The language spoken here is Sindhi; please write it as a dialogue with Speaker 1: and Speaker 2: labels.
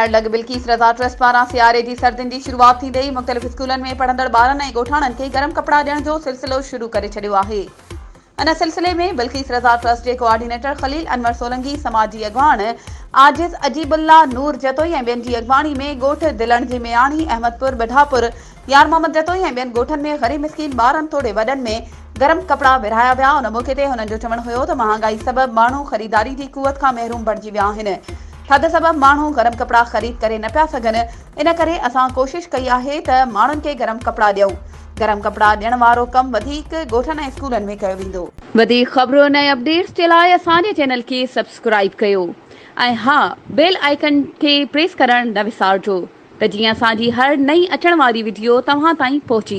Speaker 1: ميهڙ لڳ بلقيس رضا ٽرسٽ پاران سياري جي سردين جي شروعات ٿيندي ئي مختلف اسڪولن ۾ پڙهندڙ ٻارن ۽ ڳوٺاڻن کي گرم ڪپڙا ڏيڻ جو سلسلو شروع ڪري ڇڏيو آهي. ان سلسلي ۾ بلقيس رضا ٽرسٽ جي ڪوآرڊينيٽر خليل انور سولنگي، سماجي اڳواڻ عاجز عجيب الله، نور جتوئي ۽ ٻين جي اڳواڻي ۾ ڳوٺ دلڻ جي مياڻي، احمدپور، ٻڍاپور، يار محمد جتوئي ۽ ٻين ڳوٺن ۾ غريب مسڪين ٻارن توڙي وڏن ۾ گرم ڪپڙا ورهايا ويا. ان موقعي تي هنن جو چوڻ هيو ته مهانگائي سبب ماڻهو خريداري جي قوت کان محروم بڻجي ويا آهن، ٿڌ سبب ماڻهو گرم ڪپڙا خريد ڪري نه پيا سگهن، ان ڪري اسان ڪوشش ڪئي آهي ته ماڻهن کي گرم ڪپڙا ڏيون. گرم ڪپڙا ڏيڻ وارو ڪم وڌيڪ ڳوٺن ۽ اسڪولن ۾ ڪيو ويندو. وڌيڪ خبرن ۽ اپڊيٽس جي لاء اسان جي چينل کي سبسڪرائيب ڪيو ۽ ها بيل آئيڪن کي پريس ڪرڻ نه وسارجو. ته جيئن اسان جي هر نئين اچڻ واري وڊيو توهان تائين پهچي سگهي.